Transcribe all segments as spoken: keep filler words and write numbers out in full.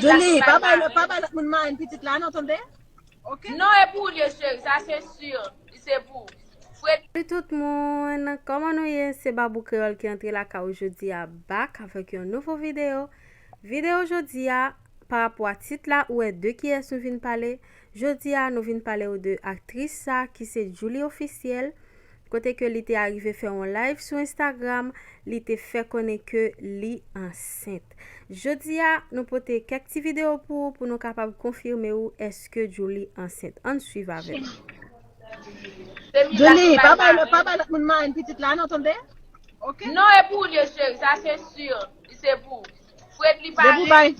Julie, pa bay lòt, pa bay lòt moun marenn pitit la non, tande? Ok? Non, e pou ou li ye, cheri, sa se si. Li se pou ou. Fred. Salut tout moun, kòman nou ye? Se Babou Kreyòl ki antre lakay ou jodi a, back avèk yon nouvo videyo. Videyo jodi a, pa rapò a tit la, ou wè de kiyès nou vin pale. Jodi a, nou vin pale ou de aktris sa ki se Djouly Officiel, kote ke li te arive fè yon live sou Instagram, li te fè konnen ke li ansent. Jodi a, nou pote kèk ti videyo pou ou, pou nou kapab konfime ou èske Djouly ansent. Ann swiv avè m. Julie, pa bay lòt, pa bay lòt moun marenn pitit la non, tande? Ok? Non, e pou ou li ye, cheri, sa se si. Li se pou ou. Fred li pa. Depi bay.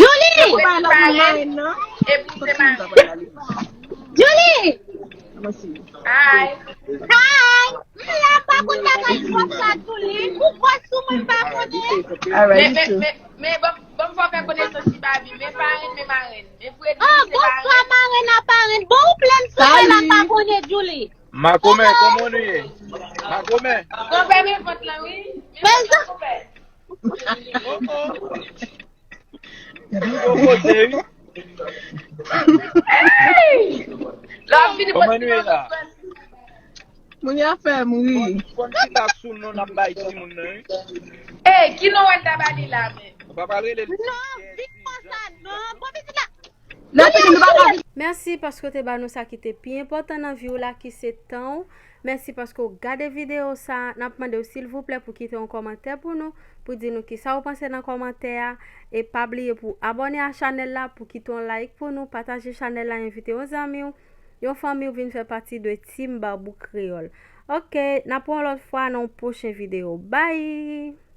Julie! Depi bay lòt moun marenn nan. Epi se marenn. Julie! Hi. Hi. M la pa konn bagay twòp sa, Julie. Ou bòs sou mwen, m pa konnen. Men, men, men, men, bon, bon, fò fè konesans ti Babi. Men parenn, men marenn. Men Fred li se parenn. Bonswa, marenn a parenn. Bon, ou plenn sou mwen la, pa konnen, Julie. Makomè, kòman nou ye? Makomè. Konpè, men vant lan, wi. Men vant lan, konpè. Oh, oh. Yo koze, wi. Hey! Lè w ap vini, kòman nou ye la? Moun yo fè m ri. Bon, bon, ti lak sou non n ap bay timoun nan, wi. Ey, ki non wè n ta ba li la, men? Ou pa pral rele l. Non, vin konsa, non. Bon, pitit la. Lè fini, nou pa ka vin. Mèsi paske w te ba nou sa ki te pi enpòtan nan vi w la, ki se tan w. Mèsi paske w gade videyo sa a. N ap mande w silvouplè pou kite yon kòmantè pou nou, pou di nou kisa w panse nan kòmantè a. E pa bliye pou abòne a chanèl la, pou kite yon like pou nou, pataje chanèl la, envite yon zanmi w, yon fanmi w vin fè pati de Team Babou Kreyòl. Ok, n ap wè yon lòt fwa nan yon pwochen videyo. Bye!